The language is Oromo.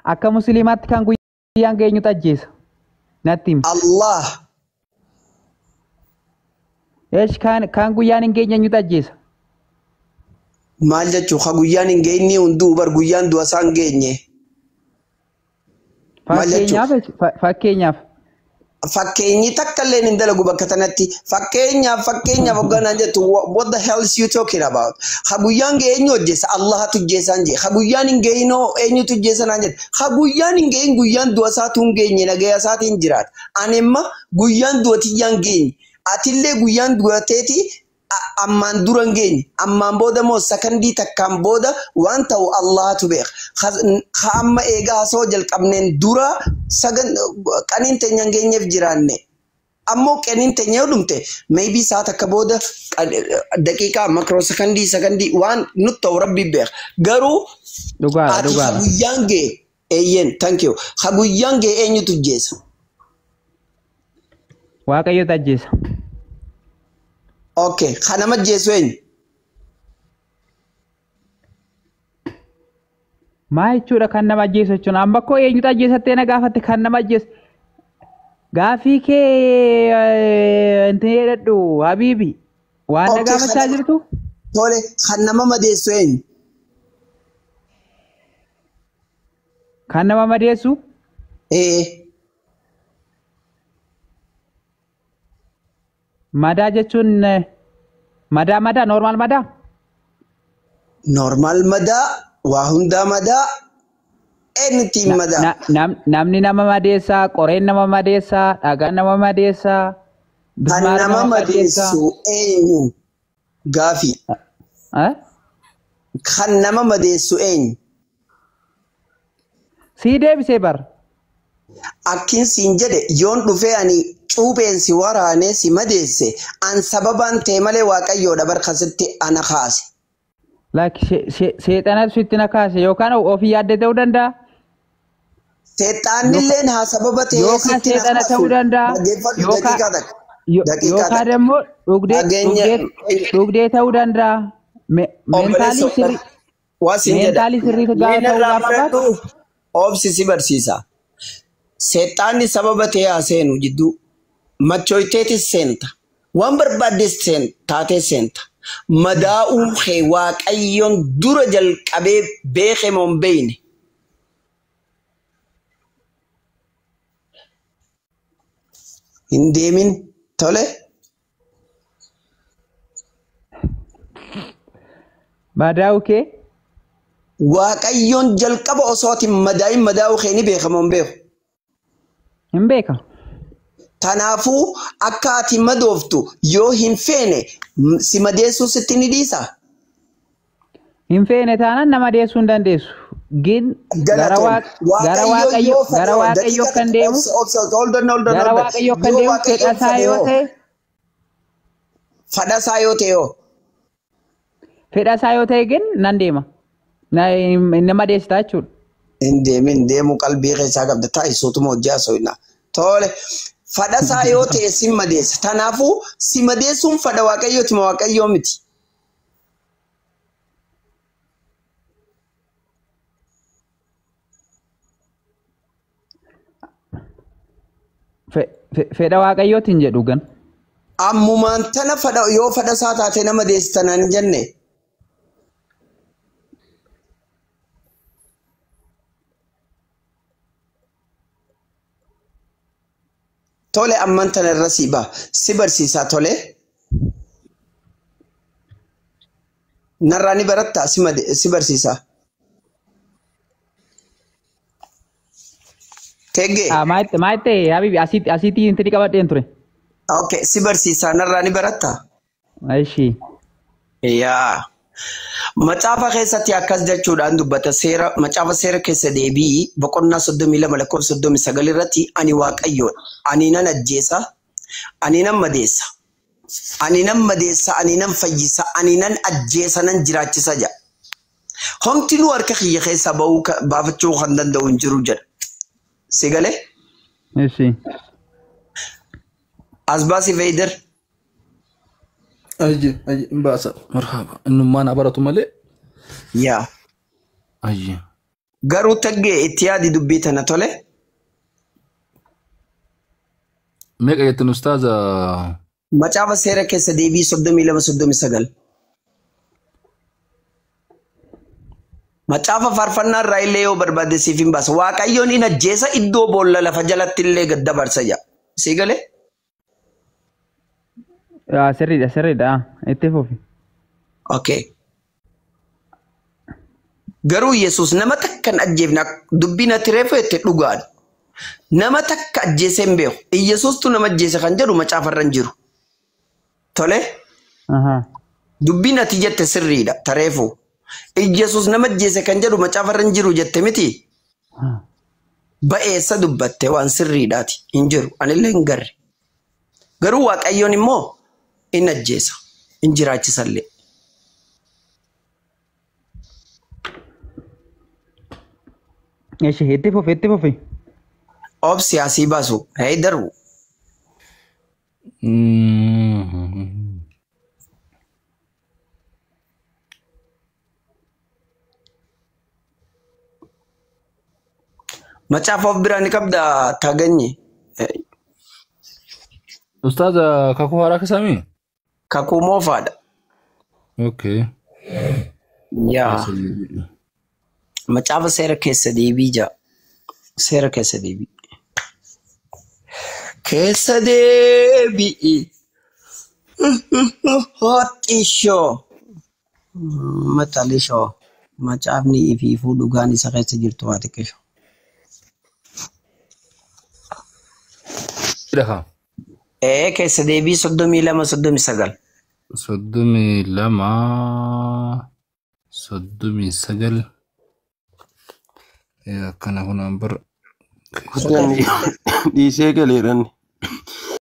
Akka musliimaatti kan guyyaan ga'e eenyutu ajjeesa? Natti himi. Allah. Eesh kan guyyaan hin geenye eenyutu ajjeesa? Maal jechuu ka guyyaan hin geenye hunduu bar guyyaan du'a isaan geenye. Maal jechuu? Fakkeenyaaf. Fakkeenyi takka illee hin dalagu bakka tanatti. Fakkeenyaaf hogganaan jettu, what the hell is you talking about? Ha guyyaan ga'e eenyu hojjeessa? Allahatu hojjeessaan jee. Ha guyyaan hin ga'inoo eenyutu hojjeessa naan jedhe. Ha guyyaan hin ga'in guyyaan du'a isaatu hin geenye nagaya isaatiin jiraata. Ani imma guyyaan du'a tiyyaan geenye. Atillee guyyaan du'a teeti ammaan dura hin geenye. Ammaan booda moo sakandii takkaan booda waan ta'u Allahatu beeka. Ha amma eegaa haasawaa jalqabneen dura sagan qaniin teenya hin geenyeef jiraanne. Ammoo qaniin teenya yoo dhumte maybe sa'a takka booda daqiiqaa makroo sakandii sakandii waan nutti ta'u Rabbi beeka. Garuu Dhugaadha ati ha dhugaadha. guyyaan ga'e eeyyeen, thank you. Ha guyyaan ga'e eenyutu ajjeesa? Waaqayyotu ajjeesa. Okay, ha nama ajjeesu eenyu? Maa jechuudha kan nama ajjeesu jechuun amma koo eenyutu ajjeesattee na gaafatte kan nama ajjeesu. Gaafii kee intin jedhadhu habiibi. Waan na Okay, gaafachaa jirtu? Tole, kan nama madeessu eenyu? Kan nama madeessu? Ee. Madaa jechuun madaa normal madaa? Normal madaa, waa hundaa madaa, anything madaa. Namni nama madeessaa, qoreen nama madeessaa, dhagaan nama madeessaa, Kan bismaara nama nama madeessaa. madeessu eenyu? Gaafii. Eh? Kan nama madeessu eenyu? Sii deebisee bar. Akkin siin jedhe yoon dhufee ani cuupheen si waraanee si madeesse an sababaan ta'e malee Waaqayyoodha bar kasitti ana kaase. Like seexanatu sitti na kaase yookaan ofii yaadde ta'uu danda'a. Seexaannilleen haa sababa ta'ee Yookaan sitti na seexana kaasu. ta'uu danda'a. Dhaggeeffadhu Yookaan daqiiqaa takka. Daqiiqaa yookaan takka. immoo Dhageenya dhugdee ta'uu danda'a. Obboleessa Meentaalii sirrii waa siin jedha. meentaalii sirrii gaafa Mee ta'uu narraa gaafa baatu. fudhadhu obsi si barsiisa. Seexaanni sababa ta'ee haa seenu jidduu. Machoiteetis seenta. Waan barbaaddes taatee seenta. Madaa'uu kee Waaqayyoon dura jalqabee beeke moo hin beekne? Hin deemin tole. Madaa'uu kee? Waaqayyoon jalqaba osoo ati hin madaa'in madaa'uu kee ni beeka moo hin beeku? Hin beeka. Kanaafuu akka ati madooftu yoo hin feene si madeessuu sitti ni dhiisaa? Hin feene taanaan nama deessuu hin dandeessu. Gin gara Galatoon. gara Waaqayyo Waaqayyo yoo gara fedhe hoo Waaqayyo daqiiqaa kan takka deemu obsa obsa hold on hold on gara hold on. Waaqayyo kan Yoo deemu Waaqayyoon fedhasaa fedhe yoo hoo ta'e fedhasaa yoo ta'e hoo fedhasaa yoo ta'e gin nan deema. Nama deessita jechuudha. Hin deemin deemuu qalbii keessaa qabda taa'i suutuma hojii haasofna. Tole fedhasaa yoo ta'e si madeessa. Kanaafuu si madeessuun fedha Waaqayyooti moo Waaqayyoo miti? Fedha Waaqayyootiin jedhu gan. Ammumaan tana fedha yoo fedhasaa taate nama deessita naan hin jenne. Tole amman tana irra si ba'a. Si barsiisaa tole. Narraa ni barattaa si barsiisaa. Teggee. Maayitti habibi asitti intini qabadheen ture. Okay, si barsiisaa narraa ni barattaa? Ishii. Yaa. Macaafa keessatti akkas jechuudhaan dubbata seera macaafa seera keessa deebii boqonnaa 32 lakkoofsa 39 irratti ani Waaqayyoodha. Ani nan ajjeesa, ani nan madeessa, ani nan madeessa, ani nan fayyisa, ani nan ajjeesa, nan jiraachisa jedha. Homtinuu harka kiyya keessaa ba'uu baafachuu kan danda'u hin jiru jedha. Si galee? Ishii. As baasi Vader. Ayye, ayye, hin baasa. Marhaba. Innummaan haa baratu malee. Yaa. Ayye. Garuu taggee itti yaadi dubbii tana tole. Meeqa jettan ustaaza? Macaafa seera keessa deebii 32 39. Macaafa faarfannaa irraa illee yoo barbaadde siif hin baasa. Waaqayyoon in ajjeesa iddoo boolla lafa jalatti illee gad dabarsa jedha. Sii galee? Sirriidha sirriidha itti fufi. Okay. Garuu Yesuus nama takka hin ajjeefne dubbiin ati reefu jette dhugaadha. Nama takka ajjeesee hin beeku. Yesuustu nama ajjeese kan jedhu macaafa irra hin jiru. Tole? Dubbiin ati jette sirriidha tareefu. Yesuus nama ajjeese kan jedhu macaafa irra hin jiru jette miti. Ba'eessa dubbatte waan sirriidhaati hin jiru. Anillee hin garre. Garuu Waaqayyoon immoo in ajjeesa. In jiraachisallee. Eshi itti fufi itti fufi. Obsi asii baasu. Hee darbu. Macaafa of biraa ni qabda taganyi. Ustaaza kakuu haaraa keessaa Kakuu moofaadha. Okay. Yaa. Macaafa seera keessa deebii jaa. Seera keessa deebii. Keessa deebi'i. Hoxishoo. Maxalishoo. Macaafni ifiifuu dhugaan isa keessa jirtu waa xiqqisho. Dhaha. Ee keessa deebii 32 39. 32 39. Akkana kun bar. Dhiisee galeedhaan.